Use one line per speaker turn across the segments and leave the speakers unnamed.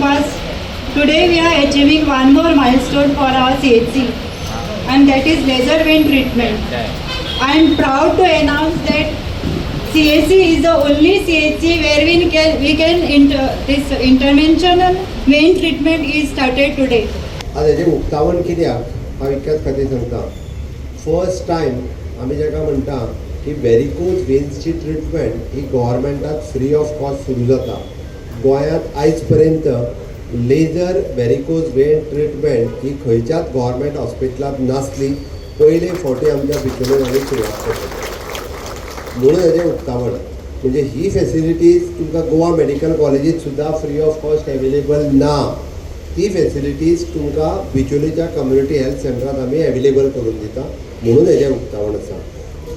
past. Today we are achieving one more milestone for our CHC, and that is laser vein treatment. I am proud to announce that CHC is the only CHC where we can this interventional vein treatment is started today.
आज हेजें उक्तावण कित्याक हांव इतक्याच खातीर सांगता. First time आमी जाका म्हणटा की वेरिकोज वेन्सची ट्रिटमेंट ही गव्हर्मेंटात फ्री ऑफ कॉस्ट सुरू जाता. गोंयांत आयज पर्यंत लेझर वेरिकोज वेन ट्रिटमेंट ही खंयच्याच गव्हर्मेंट हॉस्पिटलांत नासली. पयले फावटी आमच्या बिचोले आमी सुरवात करता म्हणून हेजें उक्तावण. म्हणजे ही फेसिलिटीज तुमकां गोवा मेडिकल कॉलेजीत सुद्दां फ्री ऑफ कॉस्ट अवेलेबल ना. ती फेसिलिटीज तुमकां बिचोलीच्या कम्युनिटी हेल्थ सेंटरात आमी अवेलेबल करून दिता म्हणून हेजें उक्तावण आसा.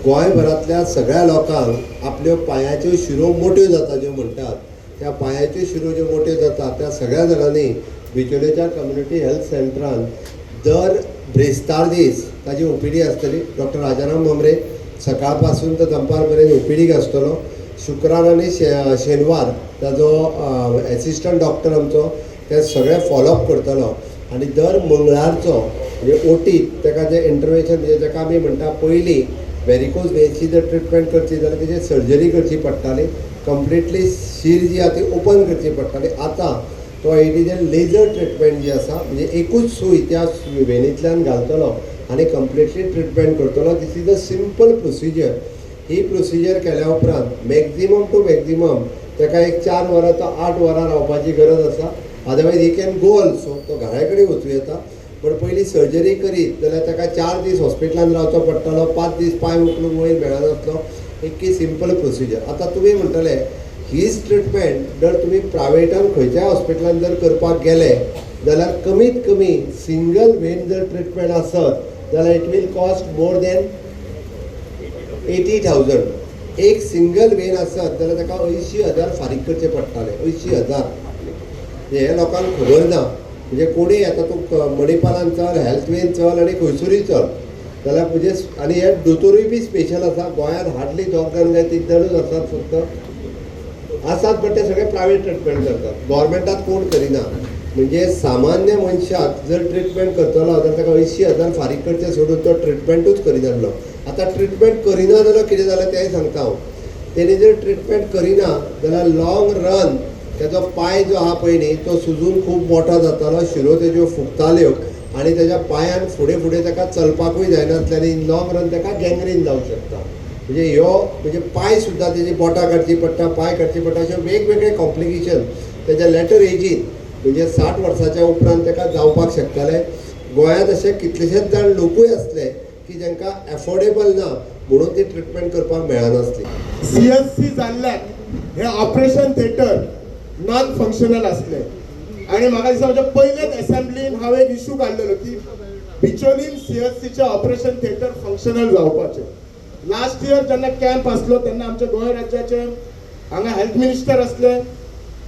गोंयभरांतल्या सगळ्या लोकांक आपल्यो पांयाच्यो शिरो मोट्यो जाता ज्यो म्हणटात, त्या पांयाच्यो शिरो ज्यो मोट्यो जाता त्या सगळ्या जाणांनी बिचोलेच्या कम्युनिटी हेल्थ सेंटरान दर ब्रेस्तार दीस ताजी ओपीडी आसतली. डॉक्टर राजाराम म्हांबरे सकाळ पासून तर दनपार मेरेन ओपीडीक आसतलो. शुक्रार आनी शेनवार ताजो एसिस्टंट डॉक्टर आमचो ते सगळे फॉलोअप करतलो आनी दर मंगळारचो म्हणजे ओटीत ताका जें इंटरवेन्शन, म्हणजे जाका आमी म्हणटा पयलीं वेरिकोज वेन्सची जर ट्रिटमेंट करची जाल्यार तेजी सर्जरी करची पडटाली, कंप्लिटली शीर जी आहा ती ओपन करची पडटाली. आतां तो it is a laser treatment जी आसा, म्हणजे एकूच सूय त्या वेनींतल्यान घालतलो आनी कंप्लिटली ट्रिटमेंट करतलो. This is a simple procedure. He procedure केल्या उपरांत मॅक्झिमम टू मॅक्झिमम ताका एक 4 वरां तो 8 वरां रावपाची गरज आसा. Otherwise he can go also, तो घरा कडेन वचूं येता. पण पयलीं सर्जरी करीत जाल्यार ताका 4 दीस हॉस्पिटलान रावचो पडटलो, 5 दीस पांय उखलूंक वयर मेळनासलो. इतकी सिंपल प्रोसिजर. आतां तुमी म्हणटले, हीच ट्रिटमेंट जर तुमी प्रायवेटान खंयच्याय हॉस्पिटलान जर करपाक गेले जाल्यार कमीत कमी सिंगल वेन जर ट्रिटमेंट आसत जाल्यार it will cost more than 80,000. एक सिंगल वेन आसत जाल्यार ताका 80,000 फारीक करचे पडटाले. 80,000 हे लोकांक खबर ना. म्हणजे कोणूय आतां तूं मणिपालान चल, हेल्थ वेन चल आनी खंयसरूय चल जाल्यार म्हणजे आनी हे दोतोरूय बी स्पेशल आसा. गोंयांत हार्डली दोग जाण काय तीग जाणूच आसात फक्त आसात, बट ते सगळे प्रायवेट ट्रिटमेंट करतात, गव्हर्मेंटात कोण करिना. म्हणजे सामान्य मनशाक जर ट्रिटमेंट करतलो जाल्यार ताका 80,000 फारीक करचे सोडून तो ट्रिटमेंटूच करिनासलो. आतां ट्रिटमेंट करिना जाल्यार कितें जालें तेंय सांगता हांव. तेणी जर ट्रिटमेंट करिना जाल्यार लॉंग रन तेजो पांय जो आहा पळय न्ही, तो सुजून खूब मोठो जातालो, शिरो तेज्यो फुगताल्यो आनी तेज्या पांयान फुडें फुडें ताका चलपाकूय जायनासलें आनी इन लॉंग रन ताका गँग्रीन जावंक शकता. म्हणजे ह्यो म्हणजे पांय सुद्दां तेजी बोटां काडची पडटा, पांय काडची पडटा, अशे वेगवेगळे कॉम्प्लिकेशन तेज्या लेटर एजीन, म्हणजे 60 वर्साच्या उपरांत ताका जावपाक शकताले. गोंयांत अशे कितलेशेच जाण लोकूय आसले की जांकां एफोर्डेबल ना म्हणून ती ट्रिटमेंट करपाक मेळनासली.
सीएचसी जाल्ल्याक हे ऑपरेशन थिएटर नॉन फंक्शनल आसले आणि म्हाका दिसता म्हज्या पयलेच असेंब्लीन हांव एक इशू काडलेलो की बिचोलीन सीएचसीचे ऑपरेशन थिएटर फंक्शनल जावपाचें. लास्ट इयर जेन्ना कॅम्प आसलो तेन्ना आमच्या गोंय राज्याचे हांगा हेल्थ मिनिस्टर आसले.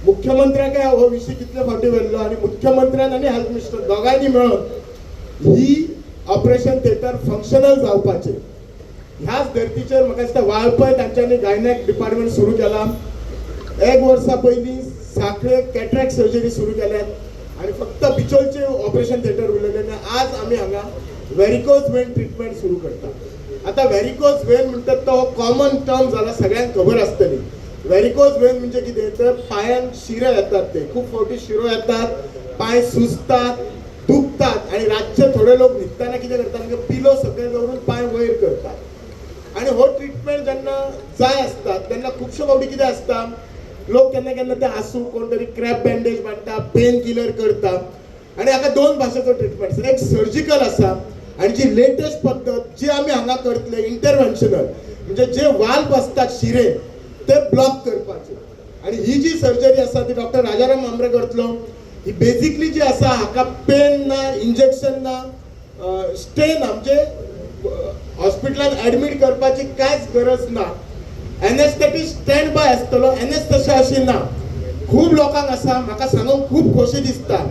मुख्यमंत्र्याक हो विशय कितले फावटी व्हेल्लो आनी मुख्यमंत्र्यान आनी हेल्थ मिनिस्टर दोगांयनी मेळून ही ऑपरेशन थिएटर फंक्शनल जावपाचें. ह्याच धर्तीचेर म्हाका दिसता वाळपय तांच्यांनी गायनॅक डिपार्टमेंट सुरू केला. एक वर्सा पयलीं साखळे कॅट्रॅक्ट सर्जरी सुरू केल्यात आनी फक्त बिचोलचे ऑपरेशन थिएटर उरलेले आनी आज आमी हांगा व्हेरिकोज वेन ट्रिटमेंट सुरू करता. आतां व्हेरिकोज वेन म्हणटात तो कॉमन टर्म जाला, सगळ्यांक खबर आसतली. व्हेरिकोज वेन म्हणजे कितें तर पांयान शिरे येतात, ते खूब फावटी शिरो येतात, पांय सुजतात, दुखतात आणि रातचे थोडे लोक न्हिदतना कितें करतात म्हणजे पिलो सकयल दवरून पांय वयर करतात. आणि हो ट्रिटमेंट जेन्ना जाय आसता तेन्ना खुबशे फावटी कितें आसता, लोक केन्ना केन्ना ते आसूं कोण तरी क्रॅप बँडेज बांदता, पेन किलर करता. आनी हाका दोन भाशेचो ट्रिटमेंट आसा. एक सर्जिकल आसा आनी जी लेटेस्ट पद्दत जी आमी हांगा करतले, इंटरव्हेन्शनल, म्हणजे जे वाल्व आसतात शिरे ते ब्लॉक करपाचे. आनी ही जी सर्जरी आसा ती डॉक्टर राजाराम म्हांबरे करतलो. ही बेजिकली जी आसा हाका पेन ना, इंजेक्शन ना, स्टे ना, म्हणजे हॉस्पिटलान ऍडमीट करपाची कांयच गरज ना. एनेस्थेटिस्ट स्टँड बाय आसतलो, एनेस्थेशिया अशी ना. खूब लोकांक आसा, म्हाका सांगूंक खूब खोशी दिसता,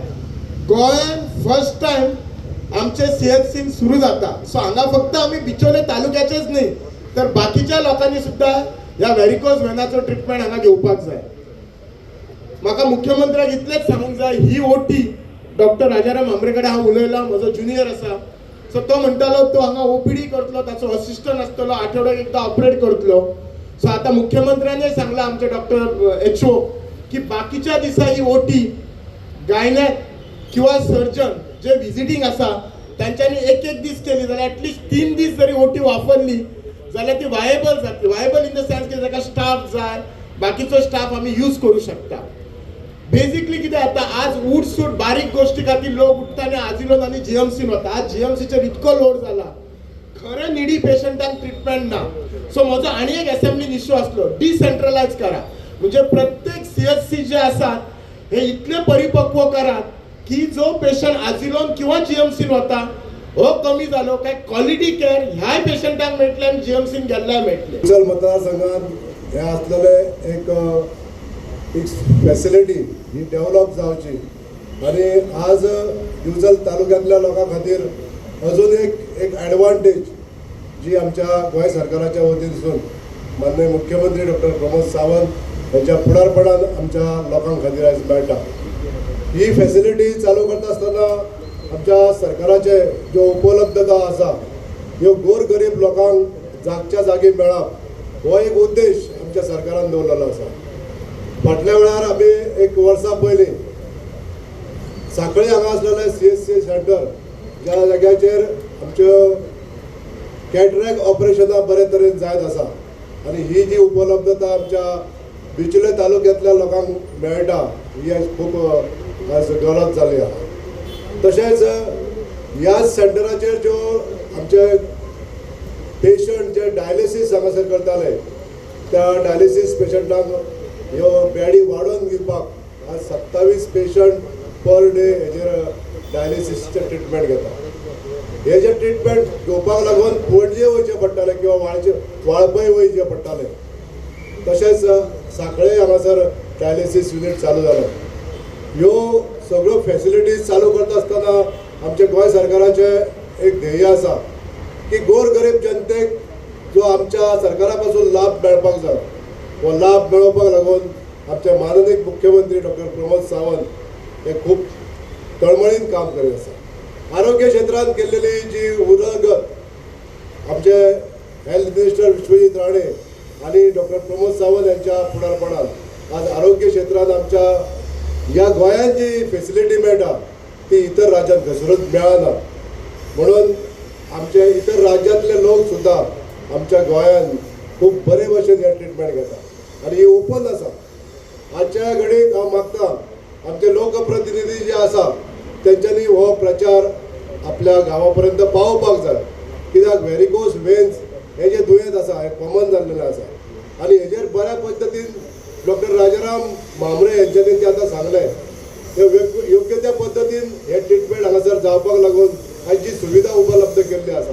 गोंयान फर्स्ट टायम आमचे सीएचसीन सुरू जाता. सो हांगा फक्त आमी बिचोले तालुक्याचेच न्ही तर बाकीच्या लोकांनी सुद्दां ह्या व्हेरिकोज वेनाचो ट्रिटमेंट हांगा घेवपाक जाय. म्हाका मुख्यमंत्र्याक इतलेंच सांगूंक जाय, ही ओटी डॉक्टर राजाराम म्हांबरे कडेन हांव उलयलां, म्हजो ज्युनियर आसा. सो तो म्हणटालो तो हांगा ओपीडी करतलो, ताचो असिस्टंट आसतलो, आठवड्याक एकदां ऑपरेट करतलो. सो आतां मुख्यमंत्र्यानय सांगलां आमच्या डॉक्टर एचओ की बाकीच्या दिसा ही ओटी गायनॅक किंवा सर्जन जे विजिटींग आसा तांच्यांनी एक एक दीस केली जाल्यार एटलिस्ट 3 दीस जरी ओटी वापरली जाल्यार ती वायबल जातली. वायबल इन the sense की ताका स्टाफ जाय, बाकीचो स्टाफ आमी यूज करूं शकता. बेजिकली कितें जाता, आज उठसूट बारीक गोश्टी खातीर लोक उठता आनी आजिलोन आनी जीएमसीन वता. आज जीएमसीचेर इतको लोड जाला, खरें निडी पेशंटांक ट्रिटमेंट ना. सो म्हजो आनी एक एसेंब्लीन इश्यू आसलो, डिसेंट्रलायज करा, म्हणजे प्रत्येक सीएचसी जे आसात हे इतले परिपक्व करात की जो पेशंट आजिलोन किंवा जीएमसीन वता हो कमी जालो काय क्वॉलिटी केअर ह्याय पेशंटांक मेळटलें आनी जीएमसीन गेल्ल्याय मेळटलें.
दिवचल मतदारसंघात हे आसलेले एक एक फॅसिलिटी ही डेव्हलप जावची आनी आज दिवचल तालुक्यांतल्या लोकां खातीर अजून एक एक एडवांटेज जी आमच्या गोंय सरकाराच्या वतीनसून माननीय मुख्यमंत्री डॉक्टर प्रमोद सावंत यांच्या फुडारपणान आमच्या लोकां खातीर आयज मेळटा. ही फॅसिलिटी चालू करता आसतना आमच्या सरकाराचे ज्यो उपलब्धता आसा ह्यो गोरगरीब लोकांक जागच्या जागी मेळप हो एक उद्देश आमच्या सरकारान दवरलेलो आसा. फाटल्या वेळार आमी एक वर्सा पयलीं सांखळी हांगा आसलेलें सीएचसी सेंटर ज्या जाग्याचेर आमच्यो कॅटरॅक्ट ऑपरेशनां बरे तरेन जायत आसा आनी ही जी उपलब्धता आमच्या बिचोले तालुक्यांतल्या लोकांक मेळटा ही आयज खूब आयज गरज जाल्ली आसा. तशेंच ह्याच सेंटराचेर ज्यो आमचे पेशंट जे डायलिसीस हांगासर करताले त्या डायलिसीस पेशंटांक ह्यो बेडी वाडोवन दिवपाक आज 27 पेशंट पर डे हेजेर डायलिसीसचें ट्रिटमेंट घेता. हे जे ट्रिटमेंट घेवपाक लागून पणजे वयचें पडटालें किंवा वाळपय वयचें पडटालें. तशेंच सांखळे हांगासर डायलिसीस युनीट चालू जालें. ह्यो सगळ्यो फॅसिलिटीज चालू करता आसतना आमच्या गोंय सरकाराचें एक ध्येय आसा की गोरगरीब जनतेक जो आमच्या सरकारा पासून लाभ मेळपाक जाय हो लाभ मेळोवपाक लागून आमचे माननीय मुख्यमंत्री डॉक्टर प्रमोद सावंत हे खूब तळमळीन काम करीत आसा. आरोग्य क्षेत्रांत केल्लेली जी उदरगत आमचे हेल्थ मिनिस्टर विश्वजीत राणे आनी डॉक्टर प्रमोद सावंत यांच्या फुडारपणान आज आरोग्य क्षेत्रांत आमच्या ह्या गोंयांत जी फेसिलिटी मेळटा ती इतर राज्यांत खंयसरूच मेळना. म्हणून आमचे इतर राज्यांतले लोक सुद्दां आमच्या गोंयांत खूब बरे भशेन हे ट्रिटमेंट घेता आनी ही ओपन आसा. आजच्या घडयेक हांव मागता आमचे लोकप्रतिनिधी जे आसा तेंच्यांनी हो प्रचार आपल्या गांवा पर्यंत पावोवपाक जाय. कित्याक व्हेरिकोज वेन्स हे जे दुयेंत आसा हें कॉमन जाल्लेलें आसा आनी हेजेर बऱ्या पद्दतीन डॉक्टर राजाराम म्हांबरे हेंच्यांनी जें आतां सांगलें ते योग्य त्या पद्दतीन हे ट्रिटमेंट हांगासर जावपाक लागून आयज जी सुविधा उपलब्ध केल्ली आसा.